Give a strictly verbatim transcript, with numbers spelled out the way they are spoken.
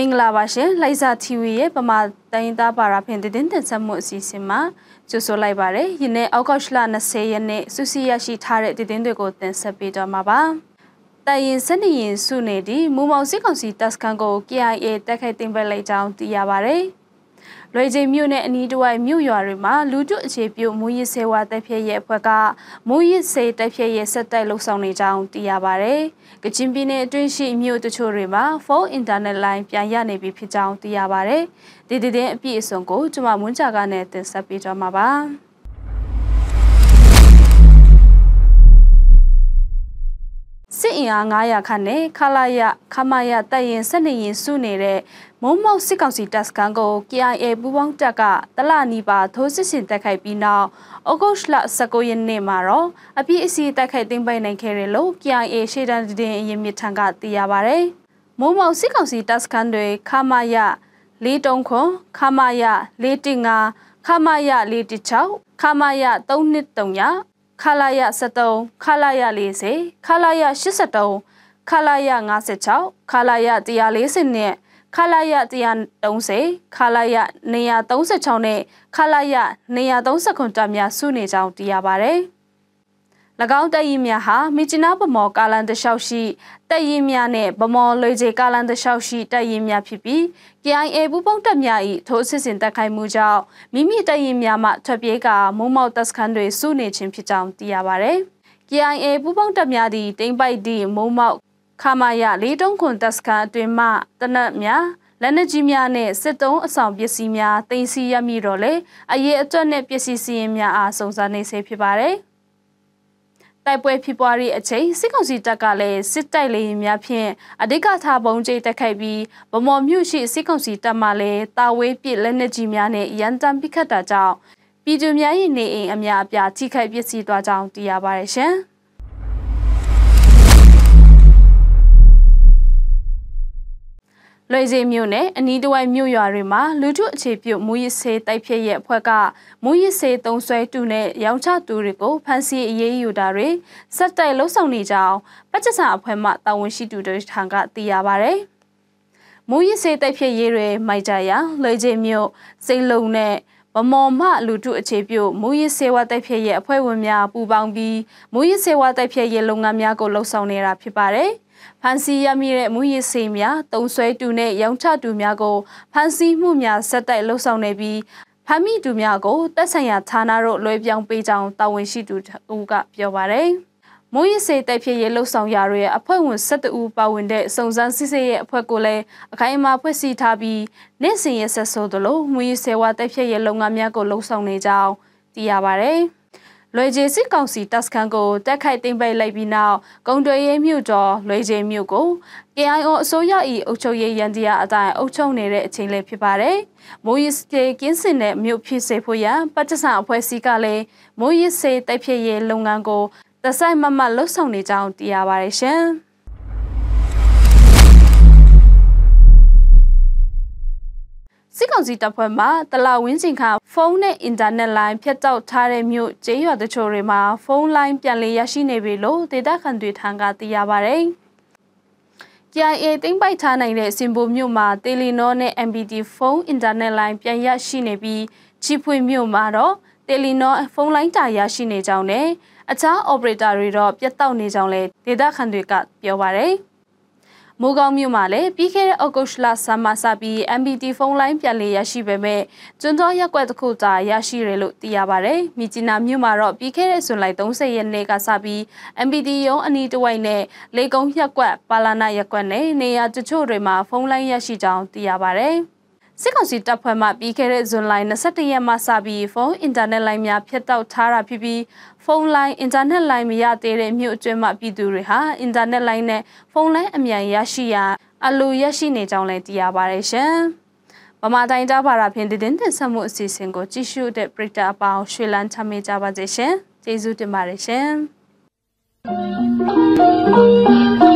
မင်္ဂလာပါရှင်။ လိုင်ဇာ ထီဝီ ရဲ့ ဗမာတိုင်းရင်းသားဘာသာဖြင့် သတင်းတင်ဆက်မှုအစီအစဉ်မှာ ကြိုဆိုလိုက်ပါတယ်။ ယနေ့ ဩဂုတ်လ နှစ်ဆယ်ရက်နေ့ စုစည်းရရှိထားတဲ့ သတင်းတွေကို တင်ဆက်ပေးသွားမှာပါ။ တပ်ရင်း ဆယ့်နှစ် ရင်းစုနယ် ဒီ မိုးမောက်စစ်ကောင်စီတပ်စခန်းကို KIA တိုက်ခိုက်သိမ်းပိုက်လိုက်ကြောင်း သိရပါတယ်။ လွယ်ကျေမြို့နဲ့ အနီးတစ်ဝိုက်မြို့ရွာတွေမှာ လူထုအခြေပြု မူးယစ်ဆေးဝါးတိုက်ဖျက်ရေးအဖွဲ့က မူးယစ်ဆေးတိုက်ဖျက်ရေး ဆက်တိုက်လုပ်ဆောင်နေကြောင်း သိရပါတယ်။ ကချင်ပြည်နယ်အတွင်းရှိ မြို့တချို့တွေမှာ ဖုန်းအင်တာနက်လိုင်း ပြန်ရနေပြီဖြစ်ကြောင်း သိရပါတယ်။ ဒီသတင်းအပြည့်အစုံကို ကျမ မွန်းကြကနဲ့ တင်ဆက်ပေးသွားမှာပါ။ စစ်အင်အား ငါးရာခန့်နဲ့ ခလရ၊ ခမရ တပ်ရင်း ဆယ့်နှစ် ရင်းစုနေတဲ့ မိုးမောက်စစ်ကောင်စီတပ်စခန်းကို KIA ပူးပေါင်းတပ်က တစ်လနီးပါး ထိုးစစ်ဆင်တိုက်ခိုက်ပြီးနောက် ဩဂုတ်လ ဆယ့်ကိုးရက်နေ့မှာတော့ အပြီးအစီး တိုက်ခိုက်သိမ်းပိုက်နိုင်ခဲ့တယ်လို့ KIA ရှေ့တန်းသတင်းအရင်းမြစ်ထံက သိရပါတယ်။ မိုးမောက်စစ်ကောင်စီတပ်စခန်းတွေ ခမရ လေးသုံးခု၊ ခမရ လေးတစ်ငါး၊ ခမရ လေးတစ်ခြောက်၊ ခမရ သုံးနှစ်သုံး၊ ခလရ ဆယ့်သုံး၊ ခလရ လေးဆယ်၊ ခလရ ရှစ်ဆယ့်သုံး၊ ခလရ ငါးဆယ့်ခြောက်၊ ခလရ တစ်ရာလေးဆယ့်နှစ်၊ ခလရ တစ်ရာသုံးဆယ်၊ ခလရ နှစ်ရာသုံးဆယ့်ခြောက်နဲ့ ခလရ နှစ်ရာသုံးဆယ့်ခုနစ် တပ်များစုနေကြောင်း သိရပါတယ်။ ၎င်းတပ်ရင်းများဟာ မြစ်ကြီးနား-ဗန်းမော်ကားလမ်းတလျှောက်ရှိ တပ်ရင်းများနှင့် ဗန်းမော်-လွယ်ကျေကားလမ်းတလျှောက်ရှိ တပ်ရင်းများဖြစ်ပြီး KIA ပူးပေါင်းတပ်များ၏ ထိုးစစ်ဆင်တိုက်ခိုက်မှုကြောင့် မိမိတပ်ရင်းများမှ ထွက်ပြေးကာ မိုးမောက်တပ်စခန်းတွင် စုနေခြင်းဖြစ်ကြောင်း သိရပါတယ်။ KIA ပူးပေါင်းတပ်များသည် သိမ်းပိုက်သည့် မိုးမောက် ခမရ လေးသုံးခု တပ်စခန်းအတွင်းမှ သေနတ်များ၊ လက်နက်ကြီးများနှင့် စစ်သုံးအဆောင်ပစ္စည်းများ သိမ်းဆည်းရမိသော်လည်း အရေအတွက်နှင့် ပစ္စည်းစာရင်းများအား စုံစမ်းနေဆဲဖြစ်ပါတယ်။ တိုက်ပွဲဖြစ်ပွားသည့်အချိန် စစ်ကောင်စီတပ်ကလည်း စစ်တိုက်လေယာဉ်များဖြင့် အဓိကထား ဗုံးကြဲတိုက်ခိုက်ပြီး ဗန်းမော်မြို့ရှိ စစ်ကောင်စီတပ်မှလည်း တာဝေးပစ်လက်နက်ကြီးများနှင့် ရမ်းသမ်းပစ်ခတ်တာကြောင့် ပြည်သူများ၏ နေအိမ်အများအပြား ထိခိုက်ပျက်စီးသွားကြောင်း သိရပါတယ်ရှင်။ လွယ်ကျေမြို့နယ် အနီးတစ်ဝိုက်မြို့ရွာတွေမှာ လူထုအခြေပြု မူးယစ်ဆေးတိုက်ဖျက်ရေးအဖွဲ့က မူးယစ်ဆေးသုံးစွဲသူနဲ့ ရောင်းချသူတွေကို ဖမ်းဆီးအရေးယူတာတွေ ဆက်တိုက်လုပ်ဆောင်နေကြောင်း ပက်ကျဆန်အဖွဲ့မှ တာဝန်ရှိသူတွေထံက သိရပါတယ်။ မူးယစ်ဆေးတိုက်ဖျက်ရေးတွင် မိုက်တာယန်၊ လွယ်ကျေမြို့၊ စိန်လုံနဲ့ ဗန်းမော်မှ လူထုအခြေပြု မူးယစ်ဆေးဝါးတိုက်ဖျက်ရေးအဖွဲ့ဝင်များ ပူးပေါင်းပြီး မူးယစ်ဆေးဝါးတိုက်ဖျက်ရေးလုပ်ငန်းများကို လုပ်ဆောင်နေတာဖြစ်ပါတယ်။ ဖမ်းဆီးရမိတဲ့ မူးယစ်ဆေးများ သုံးစွဲသူနဲ့ ရောင်းချသူများကို ဖမ်းဆီးမှုများ ဆက်တိုက်လုပ်ဆောင်နေပြီး ဖမ်းမိသူများကို သက်ဆိုင်ရာဌာနသို့ လွှဲပြောင်းပေးကြောင်း တာဝန်ရှိသူတစ်ဦးက ပြောပါတယ်။ မူးယစ်ဆေးတိုက်ဖျက်ရေးလုပ်ဆောင်ရာတွင် အဖွဲ့ဝင် ဆယ့်တစ်ဦးပါဝင်တဲ့ စုံစမ်းစစ်ဆေးရေးအဖွဲ့ကိုလည်း အခိုင်အမာဖွဲ့စည်းထားပြီး နေ့စဉ်ရက်ဆက်ဆိုသလို မူးယစ်ဆေးဝါးတိုက်ဖျက်ရေးလုပ်ငန်းများကို လုပ်ဆောင်နေကြောင်း သိရပါတယ်။ လွယ်ကျေစစ်ကောင်စီတပ်စခန်းကို တိုက်ခိုက်သိမ်းပိုက်လိုက်ပြီးနောက် ကုန်သွယ်ရေးမြို့တော် လွယ်ကျေမြို့ကို KIO အစိုးရ၏ အုပ်ချုပ်ရေးယန္တရားအတိုင်း အုပ်ချုပ်နေတဲ့အချိန်လည်း ဖြစ်ပါတယ်။ မူးယစ်ဆေးကင်းစင်တဲ့မြို့ ဖြစ်စေဖို့ရန် ပက်ကျဆန်အဖွဲ့အစည်းကလည်း မူးယစ်ဆေးတိုက်ဖျက်ရေးလုပ်ငန်းကို တစိုက်မတ်မတ်လုပ်ဆောင်နေကြောင်း သိရပါတယ်ရှင်။ စစ်ကောင်စီတပ်ဖွဲ့မှ တစ်လဝန်းကျင်ခန့် ဖုန်းနဲ့ အင်တာနက်လိုင်း ဖြတ်တောက်ထားတဲ့မြို့ ကျေးရွာတချို့တွေမှာ ဖုန်းလိုင်းပြန်လည်ရရှိနေပြီလို့ ဒေသခံတွေထံက သိရပါတယ်။ KIA သိမ်းပိုက်ထားနိုင်တဲ့ စင်ဘိုမြို့မှာ တယ်လီနောနဲ့ MPT ဖုန်းအင်တာနက်လိုင်း ပြန်ရရှိနေပြီး ချီဖွေမြို့မှာတော့ တယ်လီနောဖုန်းလိုင်းသာ ရရှိနေကြောင်းနဲ့ အခြား operator တွေတော့ ပြတ်တောက်နေကြောင်းလည်း ဒေသခံတွေက ပြောပါတယ်။ မိုးကောင်းမြို့မှာလည်း ပြီးခဲ့တဲ့ ဩဂုတ်လဆန်းမှစပြီး MPT ဖုန်းလိုင်း ပြန်လည်ရရှိပေမဲ့ ကျွန်းတောရပ်ကွက်တစ်ခုသာ ရရှိတယ်လို့ သိရပါတယ်။ မြစ်ကြီးနားမြို့မှာတော့ ပြီးခဲ့တဲ့ ဇူလိုင် သုံးဆယ်ရက်နေ့ကစပြီး MPT ရုံးအနီးတစ်ဝိုက်နဲ့ လေကုန်းရပ်ကွက်၊ ပါလာနရပ်ကွက်နဲ့ နေရာတချို့တွေမှာ ဖုန်းလိုင်းရရှိကြောင်း သိရပါတယ်။ စစ်ကောင်စီတပ်ဖွဲ့မှ ပြီးခဲ့တဲ့ ဇူလိုင် နှစ်ဆယ့်တစ်ရက်မှစပြီး ဖုန်းအင်တာနက်လိုင်းများ ဖြတ်တောက်ထားတာဖြစ်ပြီး ဖုန်းလိုင်း၊ အင်တာနက်လိုင်း မရသေးတဲ့ မြို့အတွင်းမှ ပြည်သူတွေဟာ အင်တာနက်လိုင်းနဲ့ ဖုန်းလိုင်းအမြန်ရရှိရန် အလိုရရှိနေကြောင်းလည်း သိရပါတယ်ရှင်။ ဗမာတိုင်းရင်းသားဘာသာဖြင့် သတင်းတင်ဆက်မှုအစီအစဉ်ကို ကြည့်ရှုတဲ့ ပရိသတ်အပေါင်း ရွှေလန်းချမ်းမြေ့ကြပါစေရှင်။ ကျေးဇူးတင်ပါတယ်ရှင်။